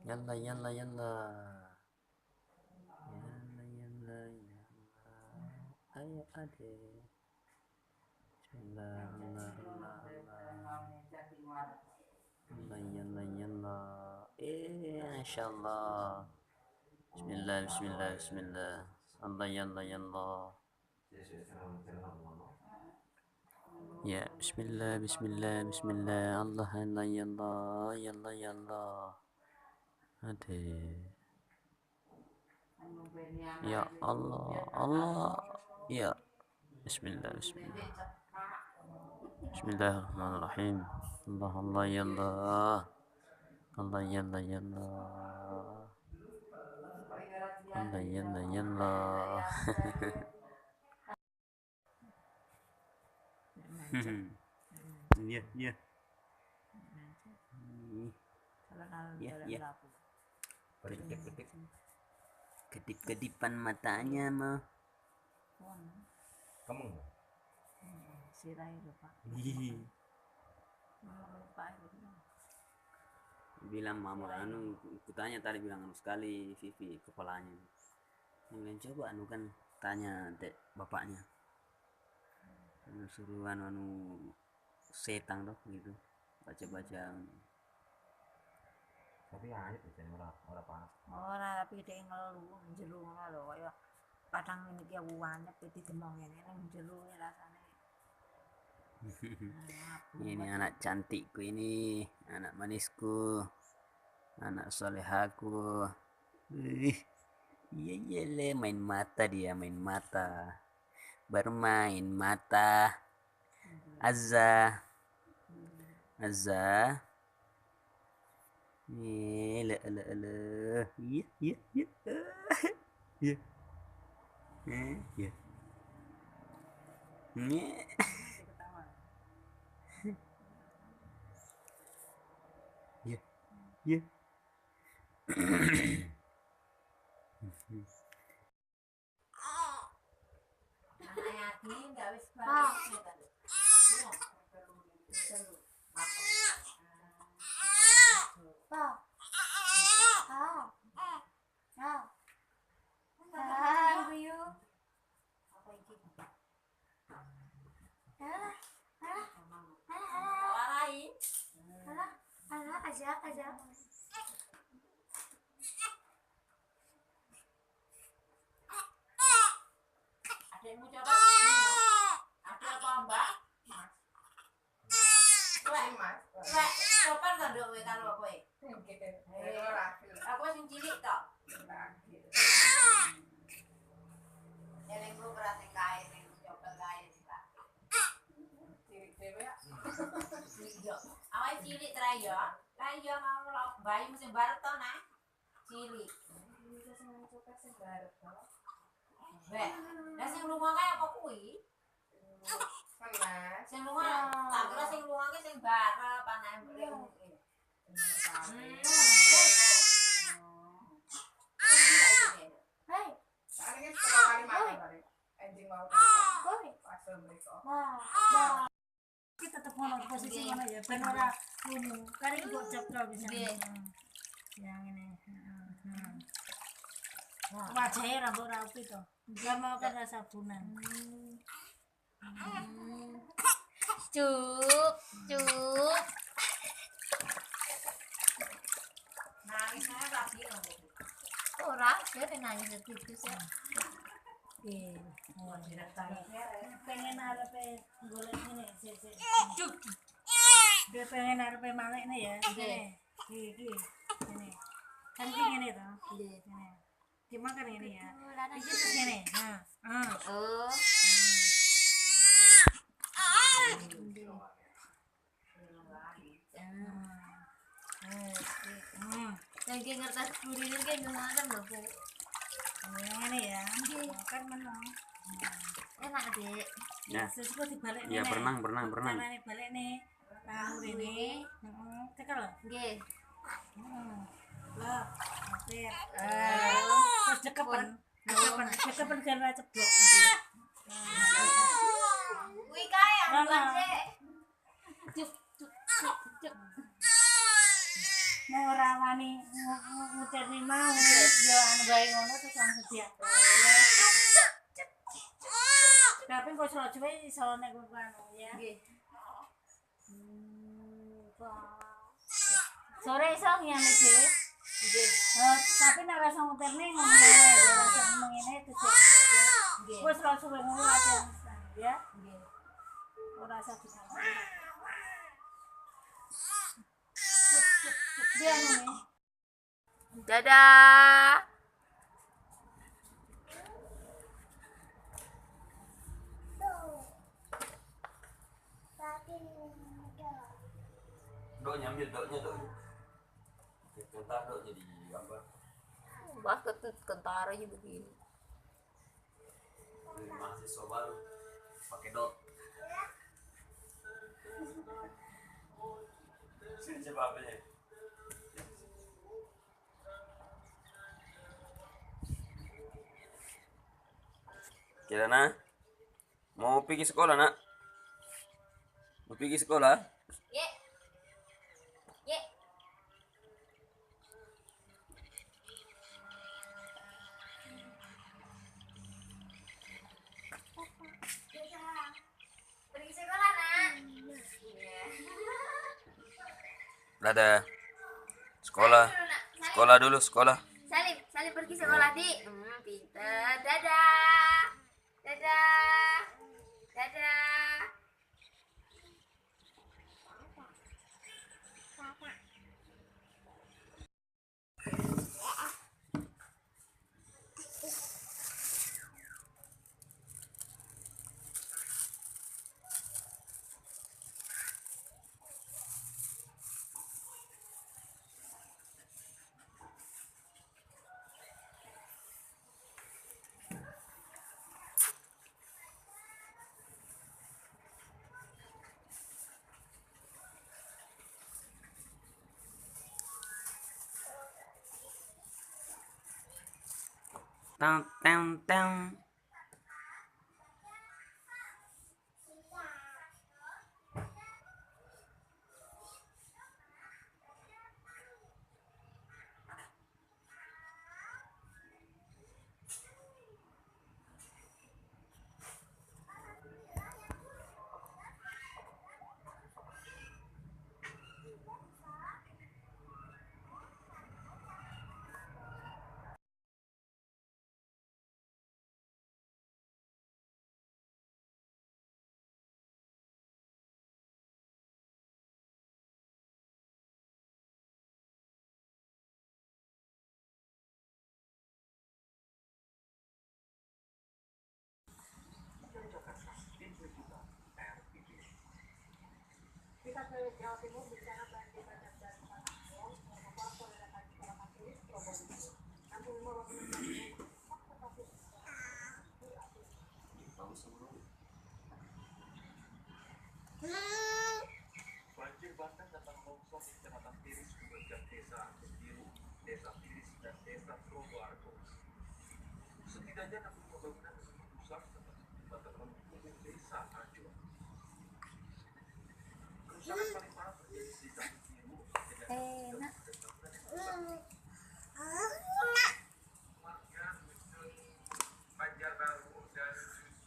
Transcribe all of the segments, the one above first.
Yalla yalla yalla. Yalla yalla yalla. Ayo adek. Bismillah, Allah Allah Allah. Allah yalla yalla. Insyaallah. Bismillah bismillah bismillah. Allah yalla yalla. Ya, bismillah bismillah bismillah. Allah Allah yalla yalla yalla. Adek. Ya Allah, Allah. Ya. Bismillah bismillah. Bismillahirrahmanirrahim. Allah Allah yalla. Allah yalla yalla. Allah yalla yalla. Iya, iya. Iya, iya. Kedip-kedipan matanya mah. Kamu. Bilang mama anu, kutanya tadi bilang anu sekali Vivi kepalanya. Bilang coba anu kan tanya dek bapaknya. Anu suruh anu anu setang tuh gitu. Baca-baca. Tapi aja biasanya ora panas. Ora, tapi dhek ngelu jero ngono lho kaya kadang ngene iki wanyep didemong ngene ning jero rasane. Ini anak cantikku ini, anak manisku, anak solehaku. Ih, iya iya le, main mata dia, main mata. Bermain mata. Azza. Azza. Le le le. Iya iya iya. Iya. Iya. Iya. Iya. Aja. Adekmu coba. Ada apa, Mbak? Mas. Mas. Wek, sopan ta nduk kowe karo kowe? Aku sing cilik to. Elengku ora sing kae sing coba kae, Pak. Cilik dhewe ya. Iya. Awake cilik tra ya. Lah iya mau bayi sing barep to, nah. Cilik. Sing copet sing barep to. Wek, lah sing lunga kae apa kuwi? Mas. Sing lunga, tak kira sing lunga ki sing barep anake mrene. Hei. Soalnya kan kali makan tadi. Anjing mau. Pasal mereka. Kita tetep ngono posisi ngono ya, ben ora lunyu. Kan iki mbok cekel bisa. Yang ini. Wajahnya rambut rapi toh. Enggak mau kena sabunan. Cuk, cuk. Nangis ae lagi ngono. Ora, dia nangis gitu sih. Iya. Pengen arepe golek ngene, sik. Cuk. Dia pengen arepe malekne ya. Ngene. Iki. Ngene. Kan iki ngene to. Nggih. Ngene. Dimakan ngene ya. Iki terus ngene. Nah. Ah. Oh. Lagi ngertas burine ki ngono lho, Bu. Ngene ya. Kan meneng. Enak, Dik. Ya. Terus kok dibalik Ya, berenang, berenang, berenang. Carane balik nih. Tahu rene. Heeh. Cekel. Nggih. Heeh. Lah, hampir. Terus dekepen. Dekepen, dekepen ben ora ceblok. Kuwi kae Lah, sik. Cuk, cuk, cuk, cuk. Mau ora ora wani nguterni mau ya anu gawe ngono terus langsung diatur. Tapi kok suwe iso nek anu ya. Nggih. Sore iso ngene dhewe. Nggih. Tapi nek ora iso nguterne ngono ya, ora iso ngene terus ya. Nggih. Wis ora suwe ngono latihan ya. Nggih. Ora usah ditambah. Dia anu nih. Dadah. Doknya ambil doknya doknya. Kentar doknya di gambar. Bahkan kentaranya begini. Ini mahasiswa baru pakai dok. Sini coba apanya? Kira nak mau pergi sekolah nak? Mau pergi sekolah? Ye. Ye. Pergi sekolah nak. Iya. Dadah. Sekolah. Sekolah dulu sekolah. Salim, Salim pergi sekolah di. Pinter. Dadah. Dadah. Dadah. Tang tang tang. Banjir bandang datang longsor di Kecamatan Tiris di bagian Desa Biru, Desa Tiris, dan Desa Proboargo. Setidaknya 65 bangunan rusak serta jembatan penghubung Desa Ajo. Kerusakan paling parah terjadi di Desa Biru dengan bangunan yang rusak. Warga Dusun Banjarbaru dan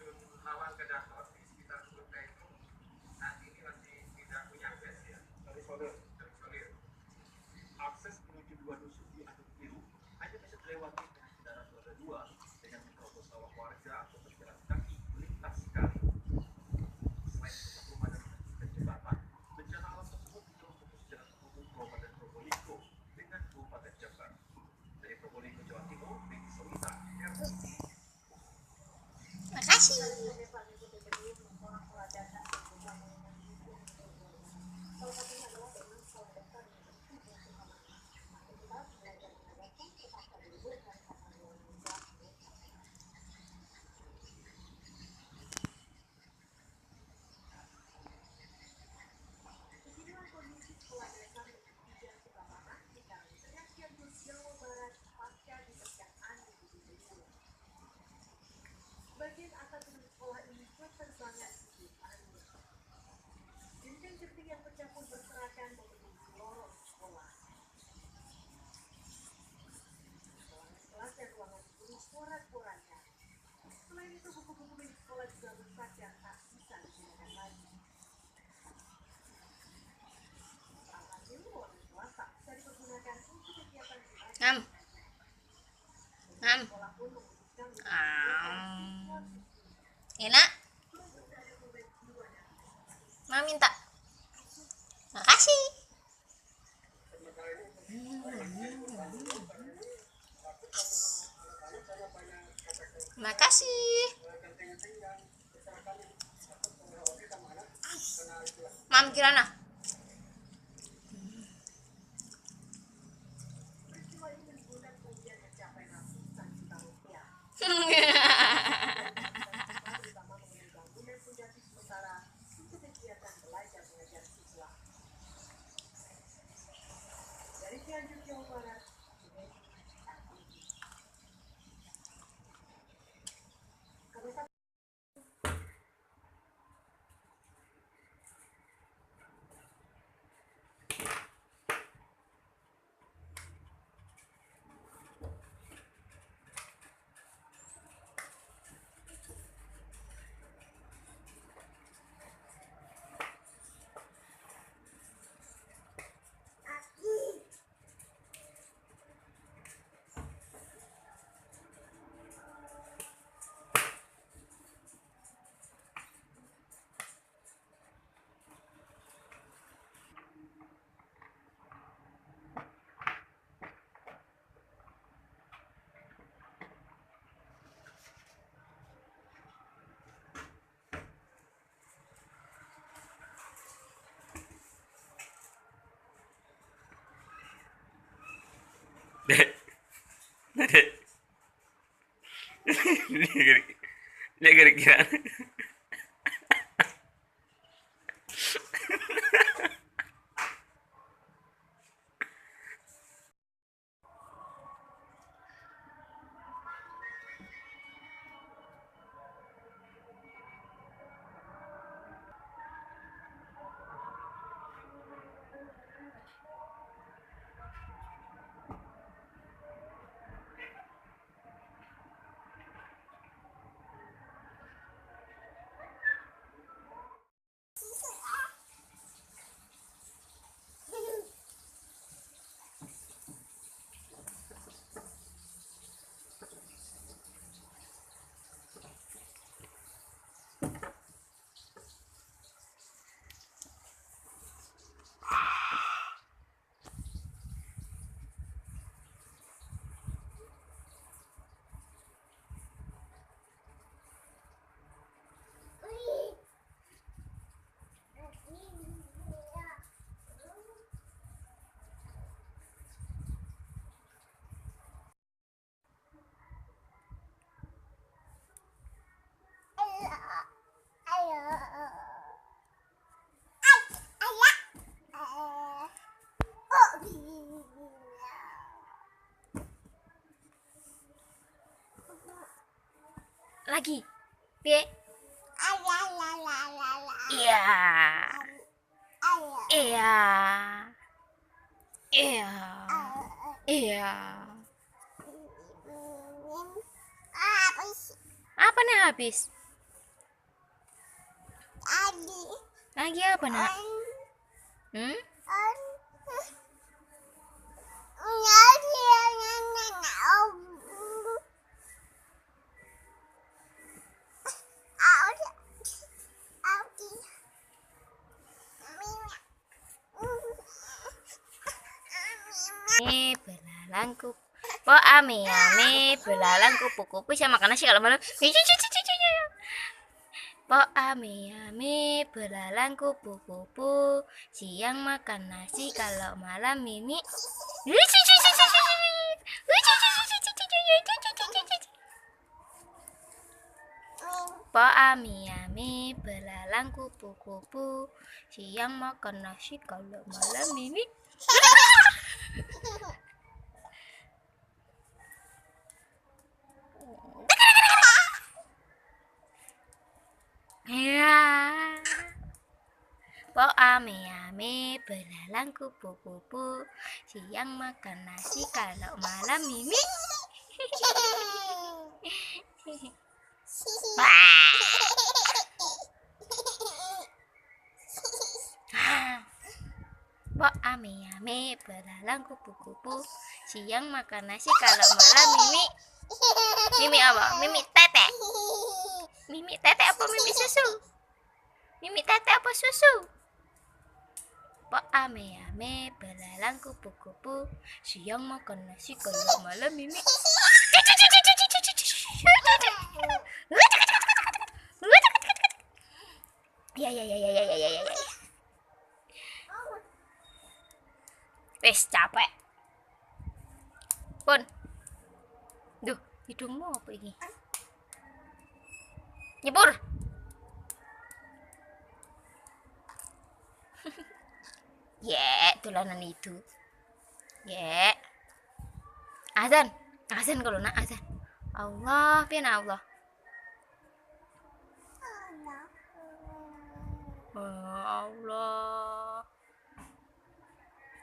Dusun Lawang Kedaton di sekitar kota itu saat ini masih tidak punya akses ya. Terisolir. Terisolir. Akses menuju dua dusun di Aduk Biru hanya bisa dilewati dengan kendaraan roda dua dengan menerobos sawah warga atau berjalan kaki melintas kali. Selain merusak rumah dan menghancurkan jembatan, bencana alam tersebut juga memutus jalan penghubung Kabupaten Probolinggo dengan Kabupaten Jember. Dari Probolinggo, Jawa Timur, Beni Sowita, RTI. Makasih. Bagian atas sekolah Am. Am. Am. Enak? Mama minta. Makasih. Makasih. Mam Kirana. Dek, dek, lihat kira-kira. Lagi. B. Iya. Iya. Iya. Iya. Apa nih habis? Lagi apa, Nak? Hmm? Belalang kupu, po ame ame belalang kupu-kupu saya makan nasi kalau malam. Po ame ame belalang kupu-kupu siang makan nasi kalau malam mimi. Po ame ame belalang kupu-kupu siang makan nasi kalau malam mimi. Ya. Po ame ame belalang kupu-kupu siang makan nasi kalau malam mimi. Pok ame ame belalang kupu-kupu, siang makan nasi kalau malam mimi. Mimi apa? Mimi tete. Mimi tete apa mimi susu? Mimi tete apa susu? Pok ame ame belalang kupu-kupu, siang makan nasi kalau malam mimi. Ya ya ya ya ya ya ya. Wes capek. Pun. Duh, hidungmu apa ini? Nyebur. Ye, dolanan itu. Ye. Azan. Azan kalau nak azan. Allah, pian Allah. Oh, Allah.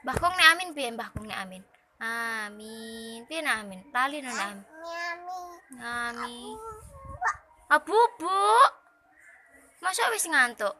Mbah Kong nek amin piye? Mbah Kong nek amin. Amin. Piye nek amin? Lali nek amin. Amin. Abu, Bu. Masa wis ngantuk?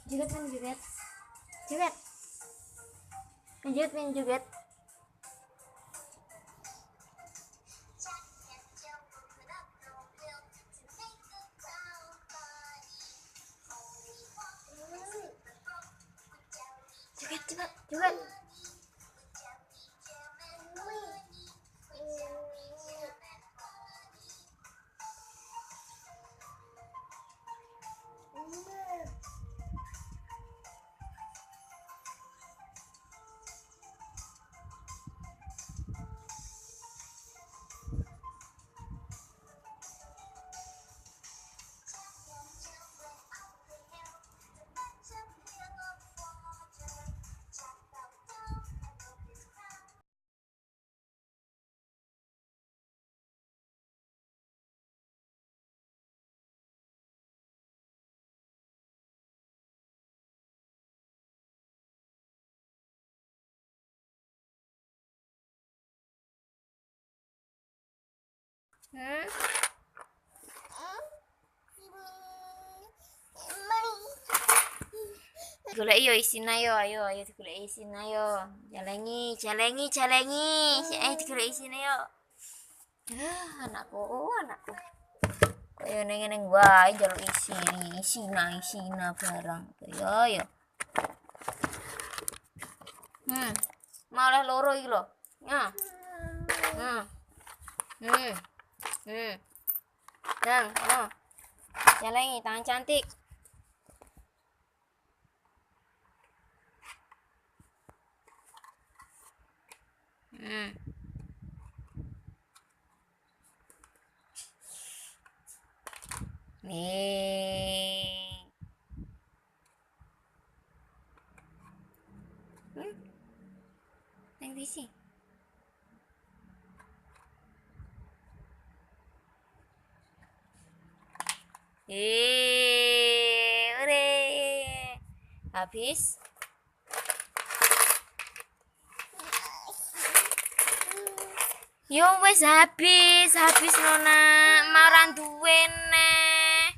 Joget men joget. Joget. Joget men joget. Joget cepat, joget. Golek yo isine yo, ayo ayo digoleki isine yo. Jalengi, jalengi, jalengi. Ayo digoleki isine yo. Ah, anakku, anakku. Kaya ning-ning wae njaluk isi, isina, isina barang. Kaya yo. Mau oleh loro iki lho. Nah. Dang, oh. Jalengi, tangan cantik. Nih. Nang di sini. Ure. Habis. Yo wis habis, habis nona, marang duwe neh.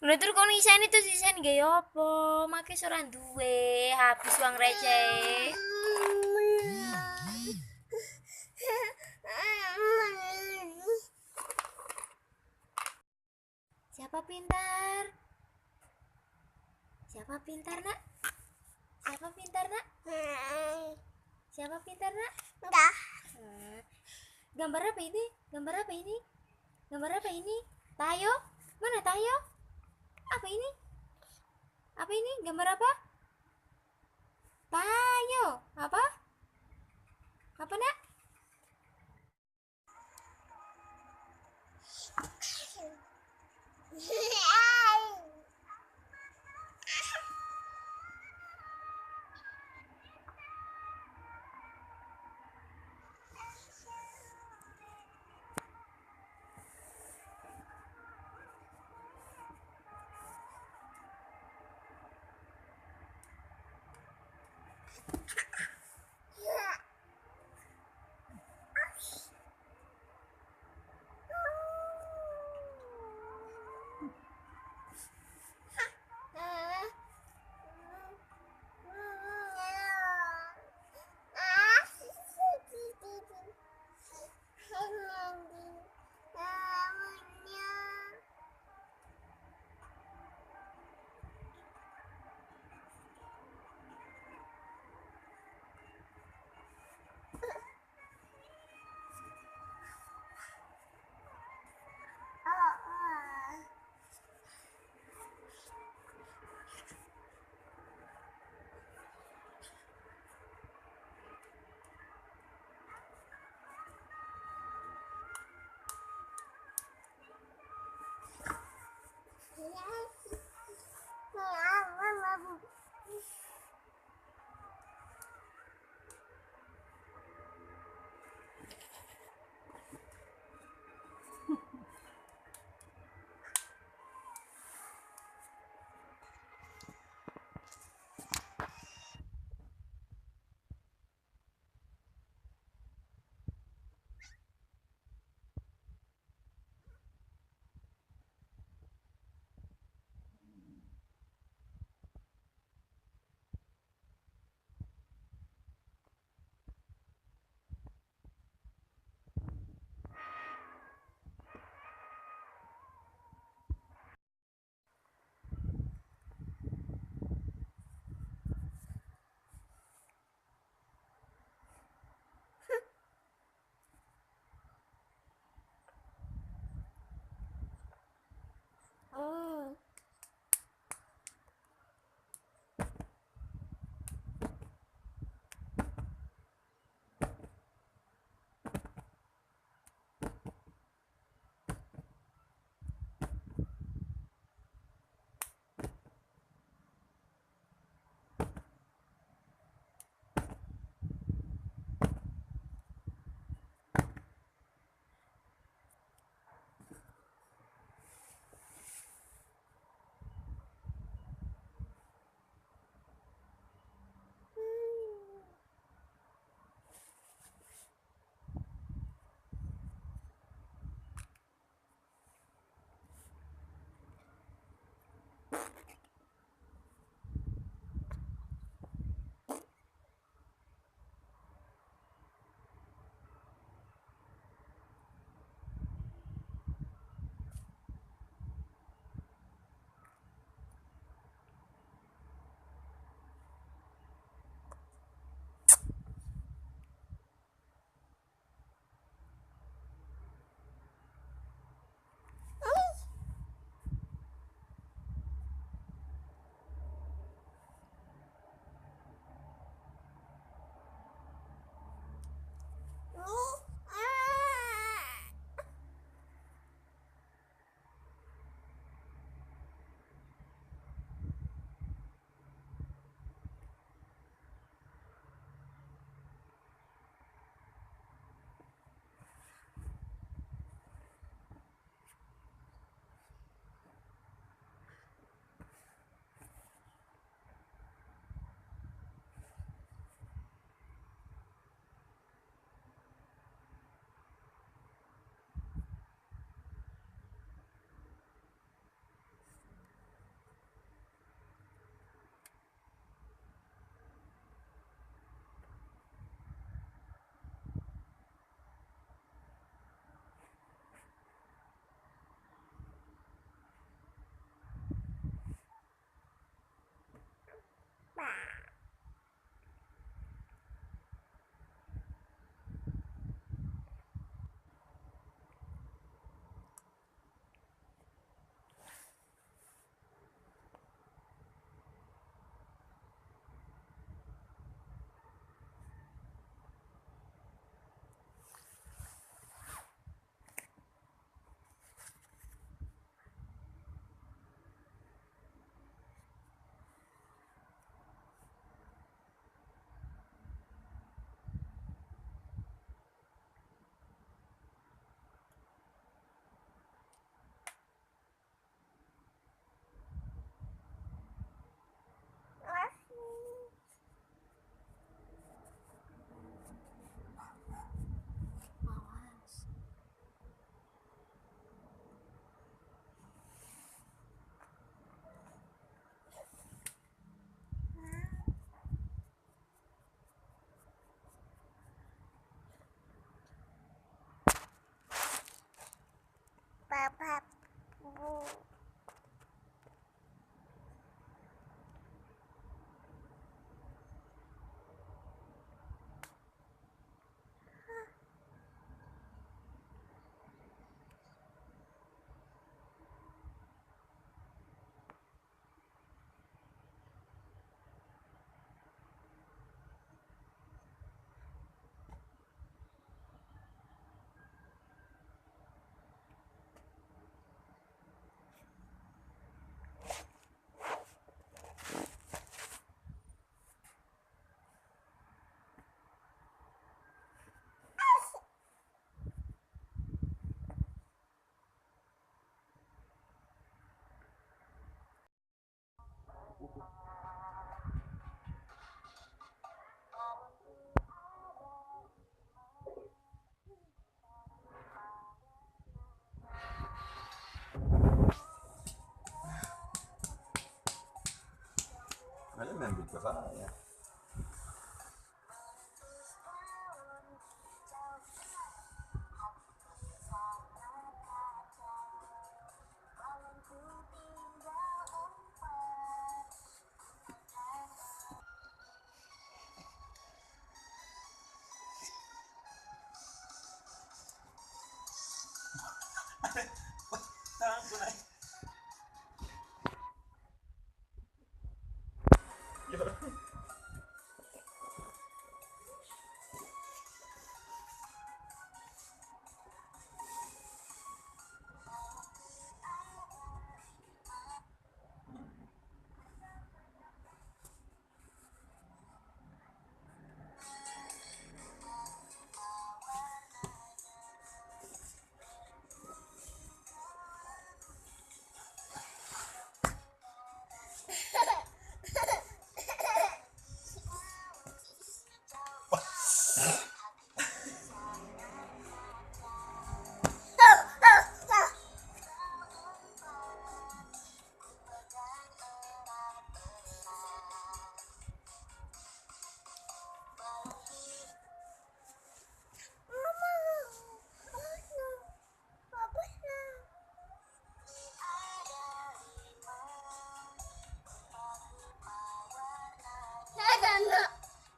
Lha terus kono iseni terus iseni gawe apa? Make ora duwe, habis uang receh. Siapa pintar? Siapa pintar, Nak? Siapa pintar, Nak? Siapa pintar, Nak? Enggak. Gambar apa ini? Gambar apa ini? Gambar apa ini? Tayo? Mana Tayo? Apa ini? Apa ini? Gambar apa? Tayo. Apa? Apa, Nak? Ya.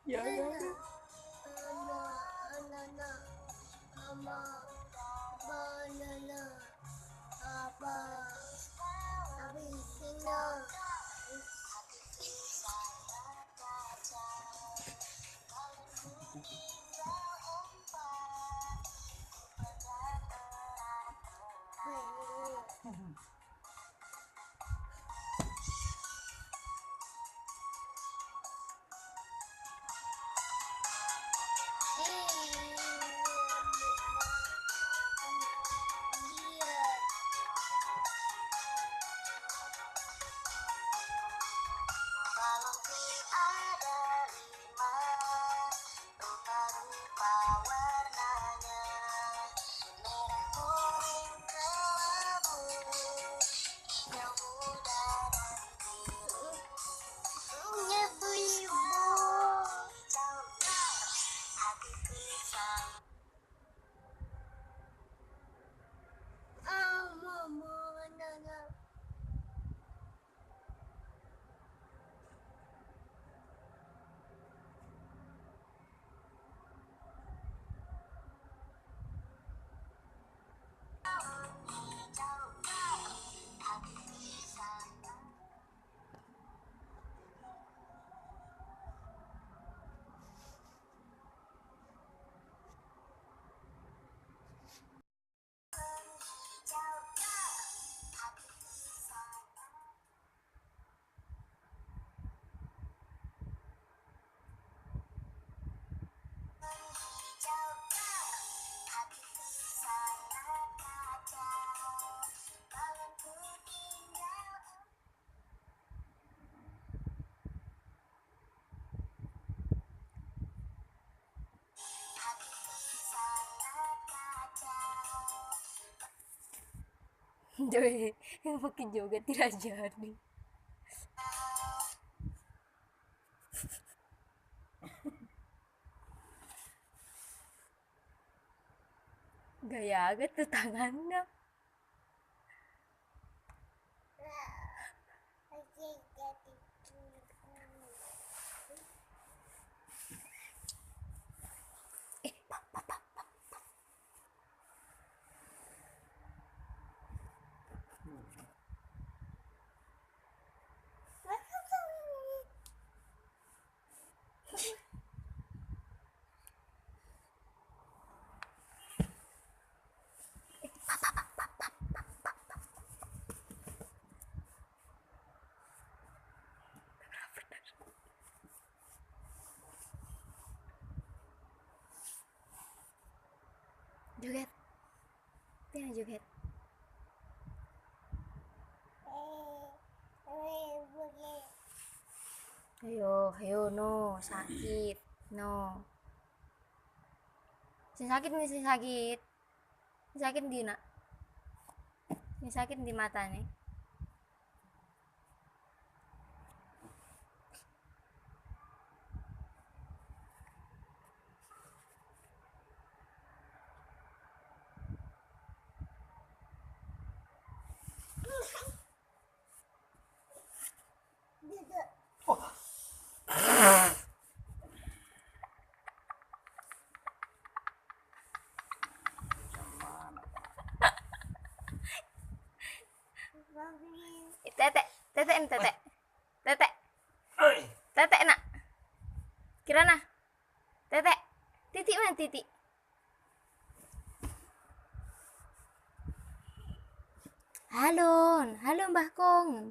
Ya, ya. Joy, makin joget dirajani. Gaya agak tuh tangannya. Joget, ya joget. Ayo, ayo, no, sakit, no. Sing sakit nih, sing sakit. Sing sakit di nak. Sing sakit di mata nih. Tetek, tetek, tetek. Tetek. Tetek nak. Kirana. Tetek. Titik mana titik? Halo, halo Mbah Kong.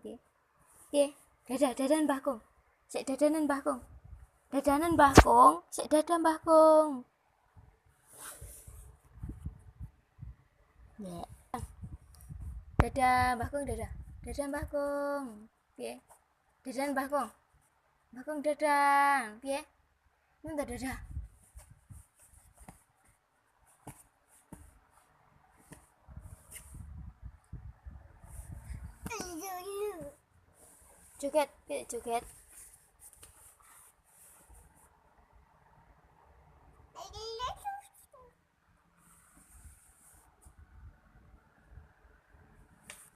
Piye? Dadah, dadahan Mbah Kong. Sik dadanan Mbah Kong. Dadanan Mbah Kong, sik dadah Mbah Kong. Ya. Dadah Mbah Kong, dadah. Dadah Mbah Kong. Piye? Dadah Mbah Kong. Mbah Kong dadah. Piye? Minta dadah. Joget, piye joget?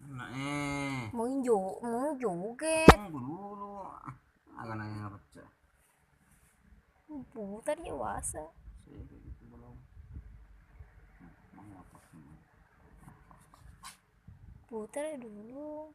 Nah, eh. Mau joget. Tunggu dulu. Akan nanya pecah. Putar ya wasa. Saya kayak gitu belum. Mau apa sih? Putar dulu.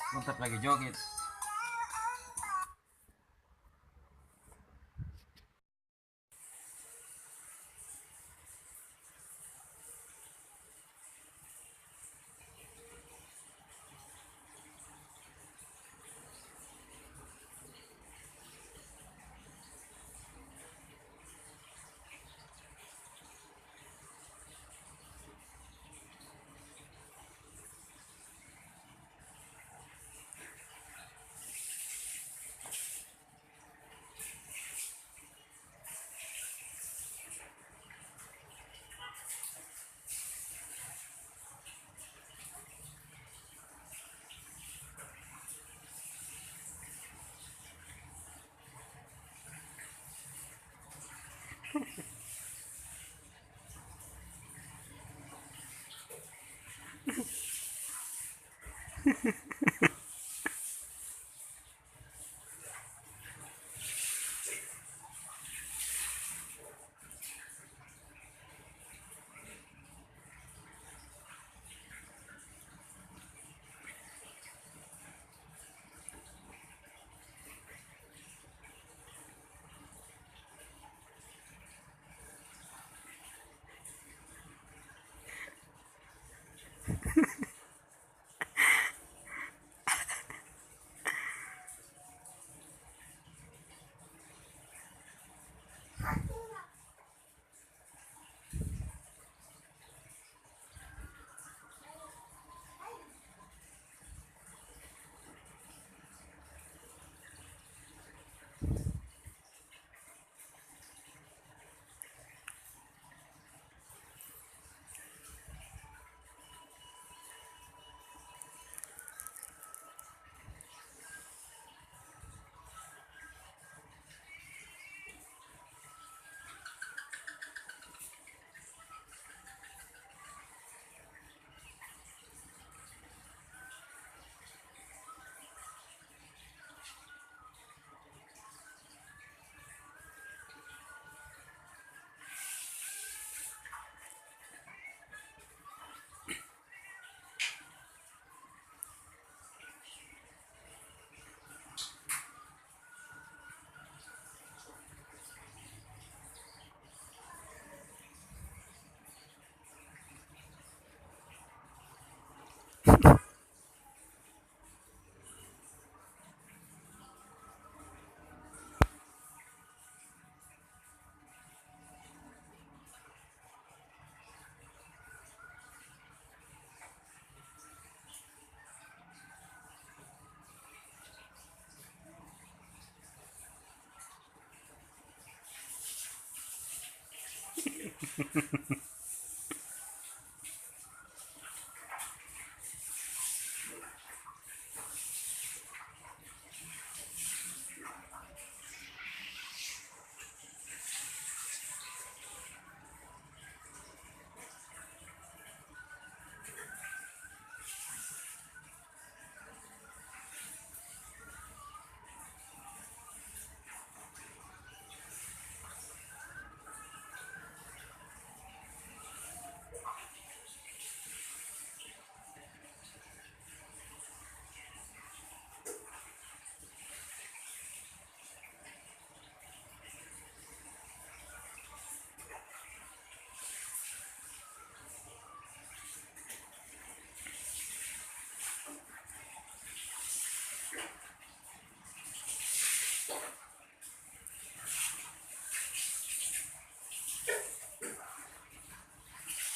Mantap lagi joget.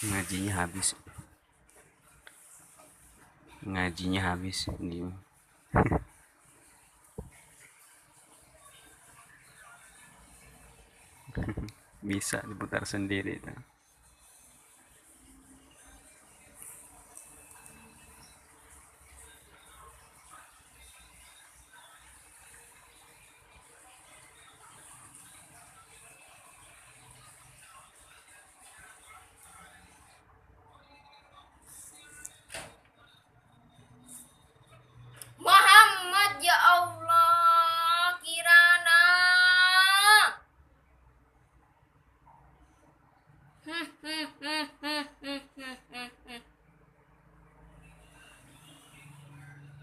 Ngajinya habis. Ngajinya habis ini. Bisa diputar sendiri itu. Muhammad ya Allah kirana.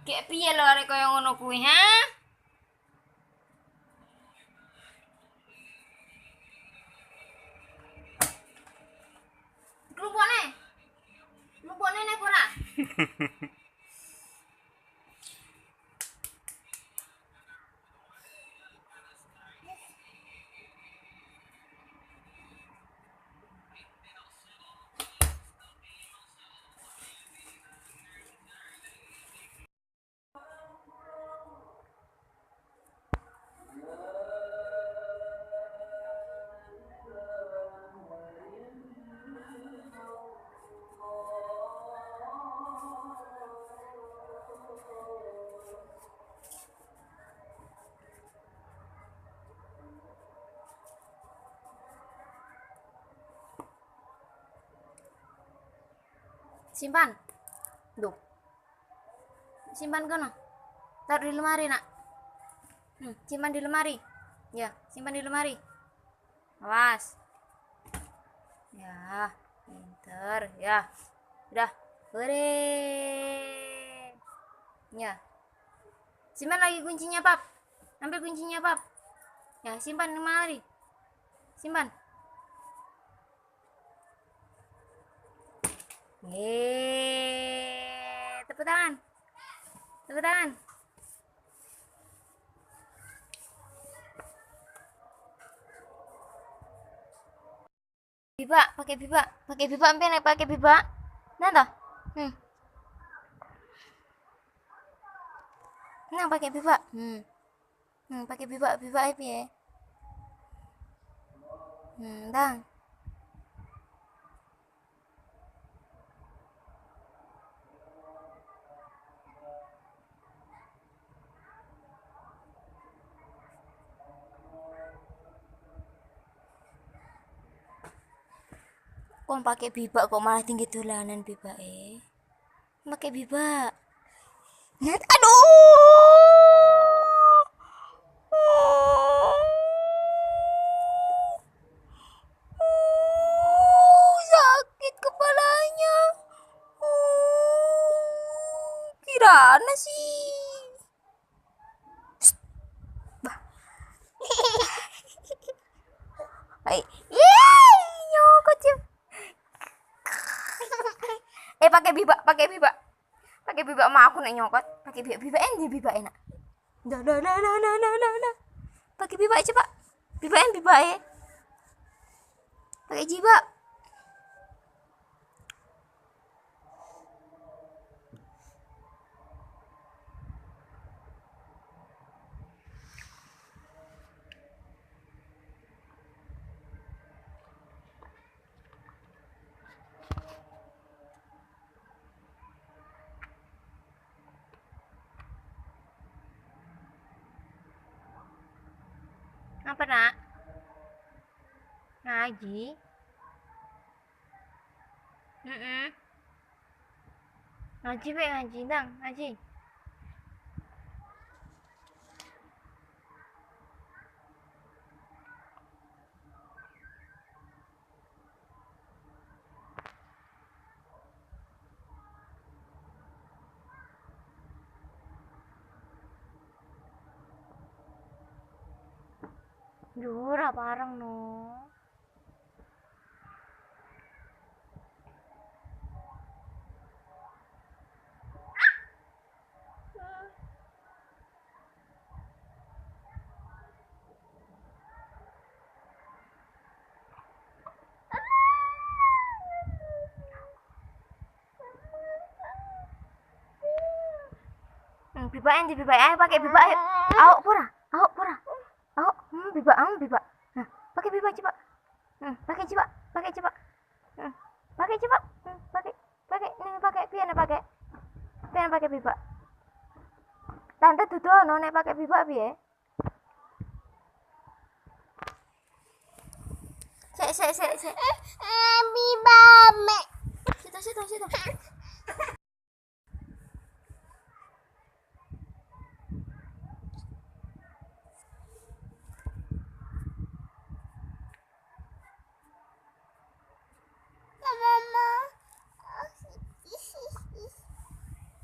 Kayak piye lho arek kaya ngono kuwi, ha? Klupone. Klupone nek ora? Simpan. Duh. Simpan kono. Taruh di lemari, Nak. Simpan di lemari. Ya, simpan di lemari. Awas. Ya, pinter ya. Udah. Hore. Ya. Simpan lagi kuncinya, Pap. Ambil kuncinya, Pap. Ya, simpan di lemari. Simpan. Yeay, tepuk tangan. Tepuk tangan. Bibak, pakai bibak, pakai bibak, ambil pakai bibak. Nah toh. Nah, pakai bibak. Pakai bibak, bibak piye? Dang. Kok pakai bibak kok malah tinggi dolanan bibak Pakai bibak. Aduh. Sakit kepalanya. Kirana sih. Bah. Hai. Yeay, nyokot ya. Pakai bibak, pakai bibak. Pakai bibak mah aku nek nyokot. Pakai bibak, bibak endi bibak enak. Dah dah dah dah dah dah dah. Pakai bibak coba. Bibak en bibak e. Pakai jibak. Apa nak? Ngaji. Ngaji be ngaji dang, ngaji. Yo ora pareng no. Bibak endi bibak? Ayo pakai bibak ayo. Awak pura, awak pura. Awak, bibak, bibak. Nah, pakai bibak coba. Pakai coba, pakai coba. Pakai coba. Pakai, pakai, nih pakai piye nek pakai? Piye nek pakai bibak? Tante dudono nek pakai bibak piye? Sik sik sik sik. Bibak. Situ situ situ.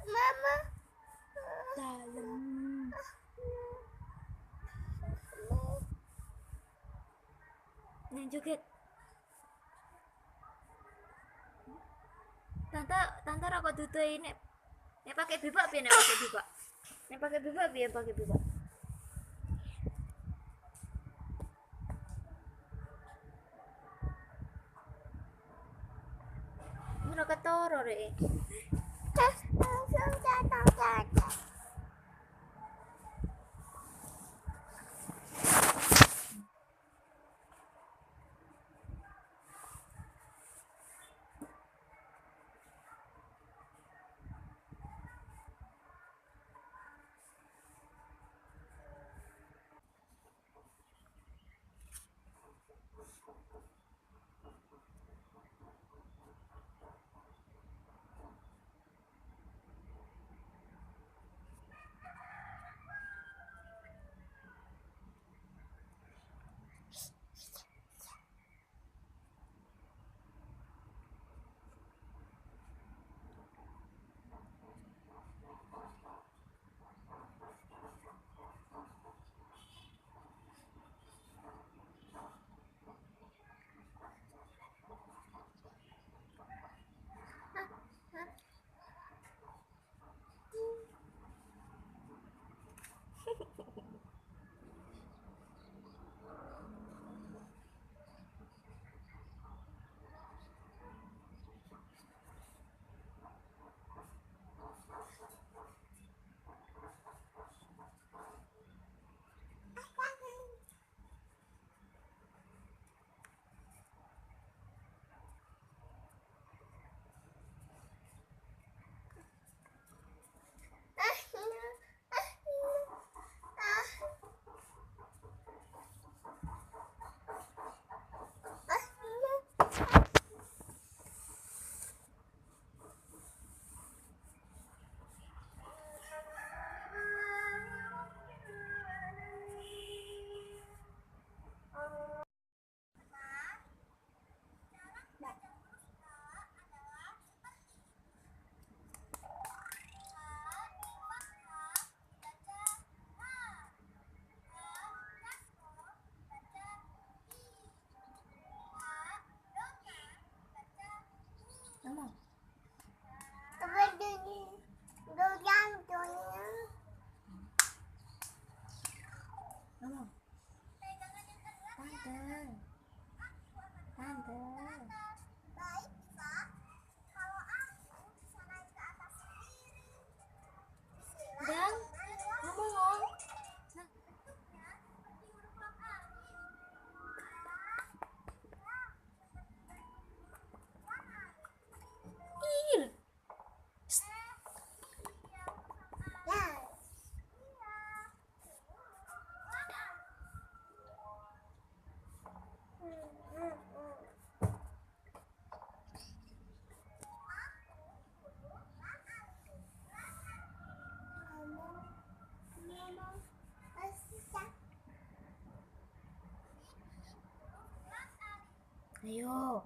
Mama. Dalem. Nang joget. Tante, tante ra kok duduhi nek nek pakai bibak piye nek pakai bibak? Nek pakai bibak piye pakai bibak? Ora ketara rek. Ayo.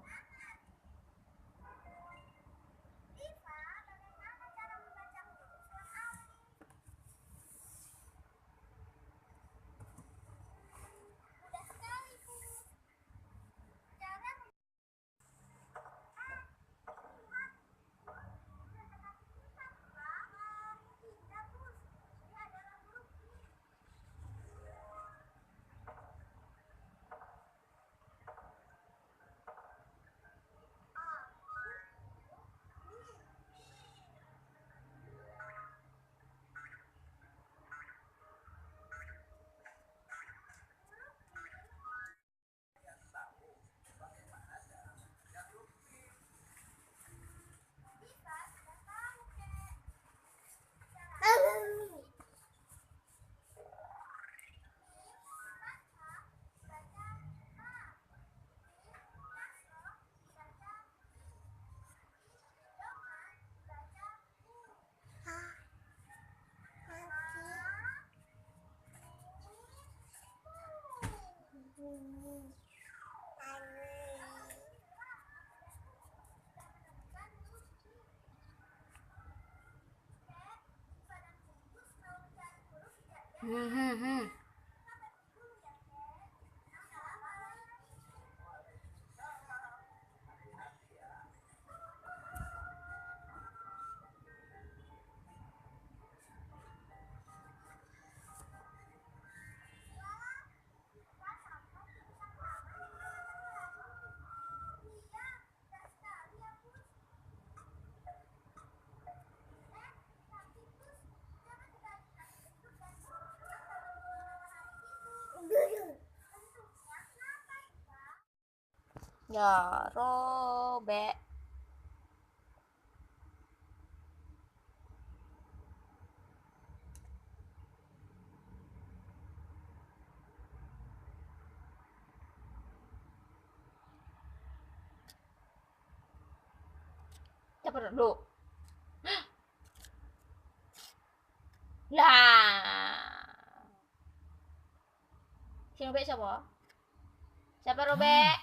Ya, robek. Cepet dulu. Lah. Sing robek siapa? Siapa robek?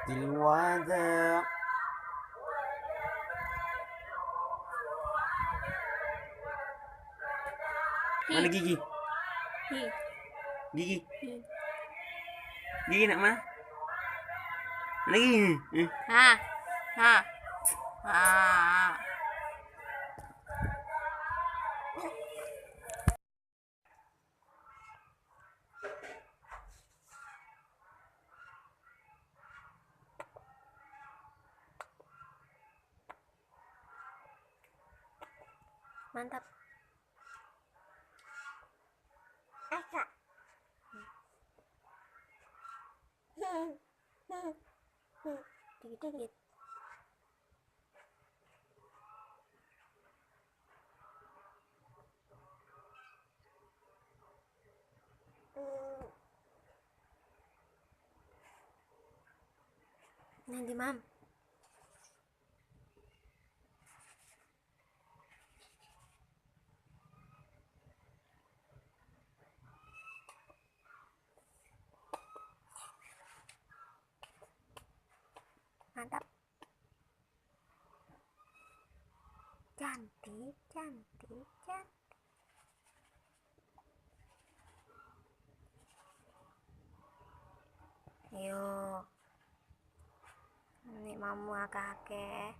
الوداع. Mana gigi? Gigi. Gigi nak mana? Mana gigi? Ha. Ha. Ha. Mantap. Dikit-dikit. Nanti mam. Mantap. Cantik, cantik, cantik. Ayo. Nek mamu akeh-akeh.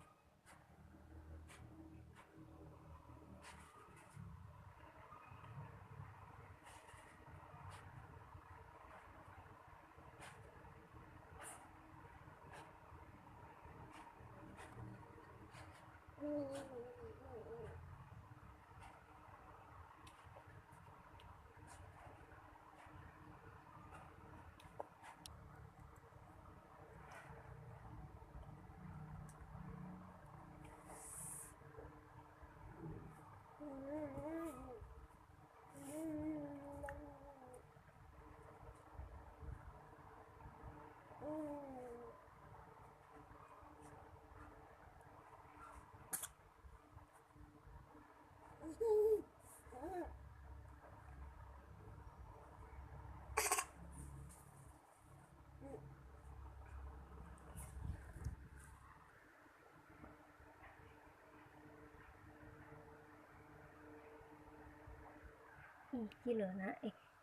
Iki lho nak,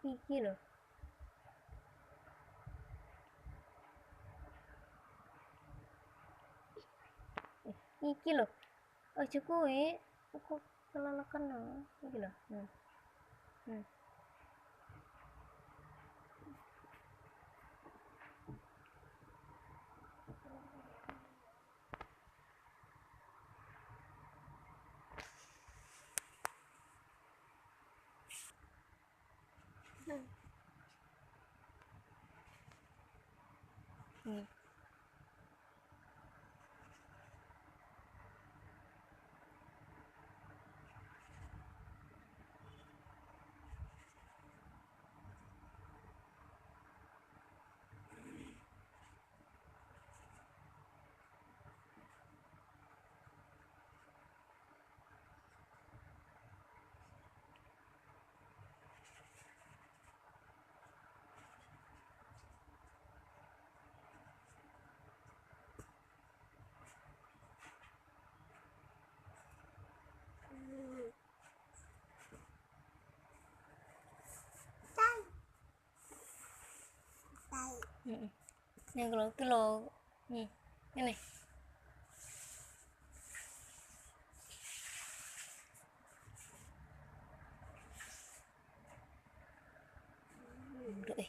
iki lho. Iki lho. Aja kowe, kok kelelekan lho. Iki lho. Yang kalau itu loh, nih, ini. Udah,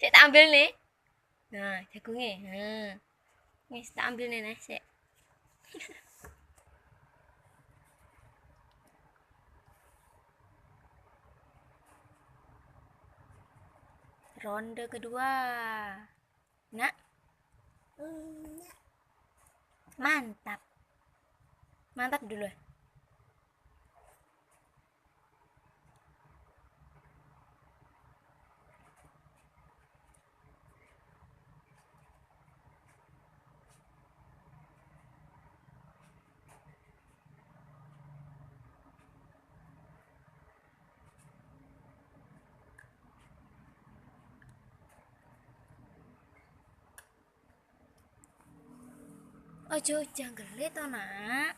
Saya tak ambil nih. Nah, jagungnya. Nah. Nih, tak ambil nih, nah, sik. Ronde kedua. Nak. Mantap. Mantap dulu. Ojo janggele to, Nak.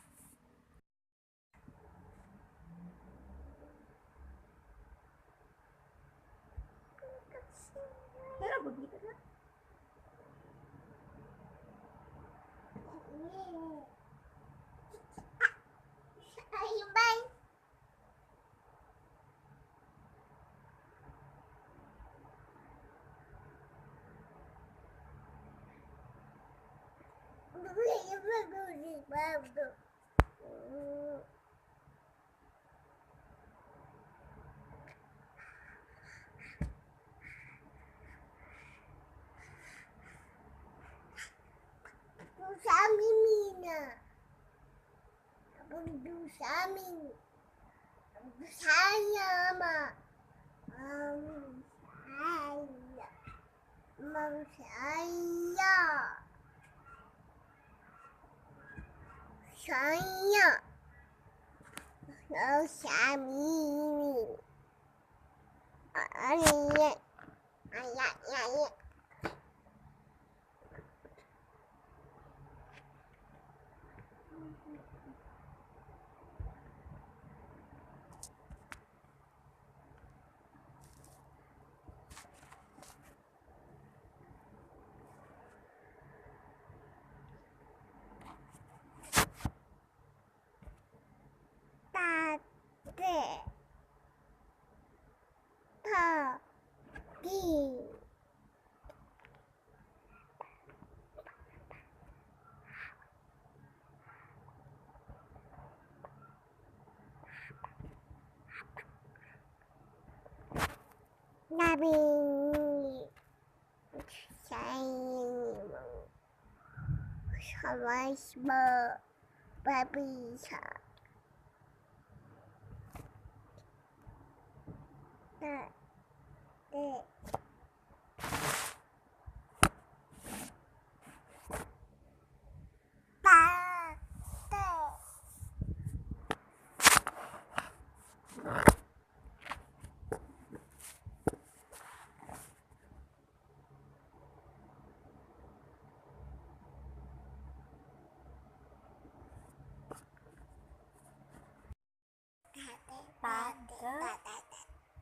Kenapa begitu, Nak? Ayo bye.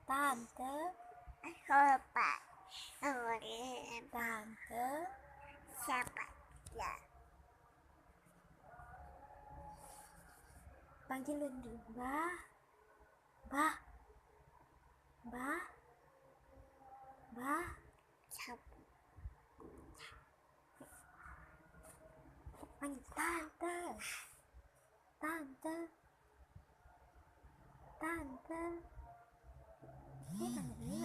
Tante, tante, siapa ya? Panggil dulu, Mbah, Mbah, Mbah, Mbah. Siapa? Panggil tante, tante, tante. Ini tante.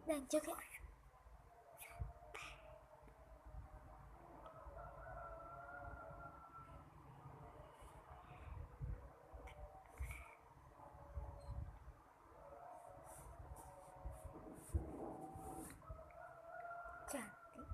Dan juga cantik, cantik.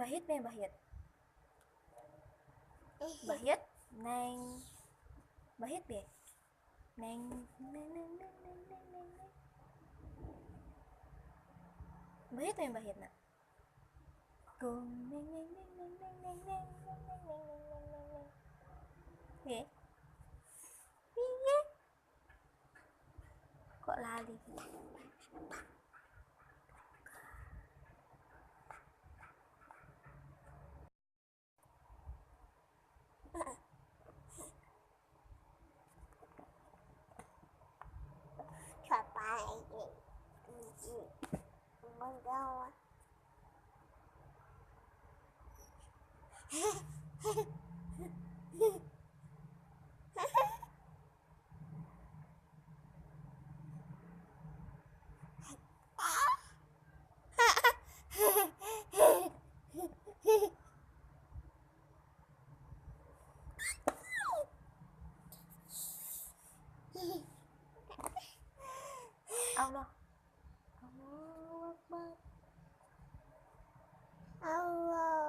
Mbah Yit piye Mbah Yit? Mbah Yit neng Mbah Yit piye? Neng neng neng neng neng neng neng neng. Mbah Yit piye Mbah Yit nak? Gong neng neng neng neng neng neng neng neng neng neng neng neng neng neng. Piye? Piye? Kok lali? Allah. Allahu Akbar. Allah.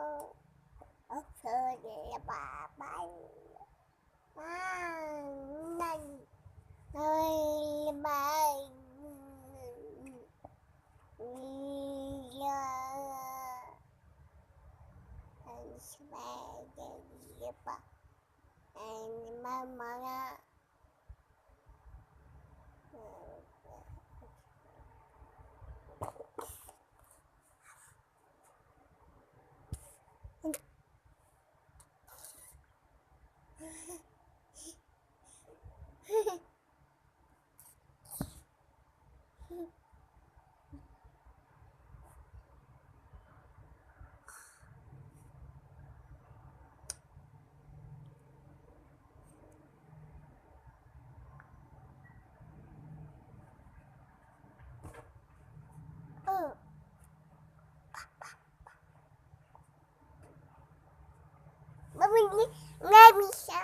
Nggak bisa.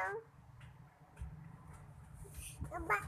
Coba.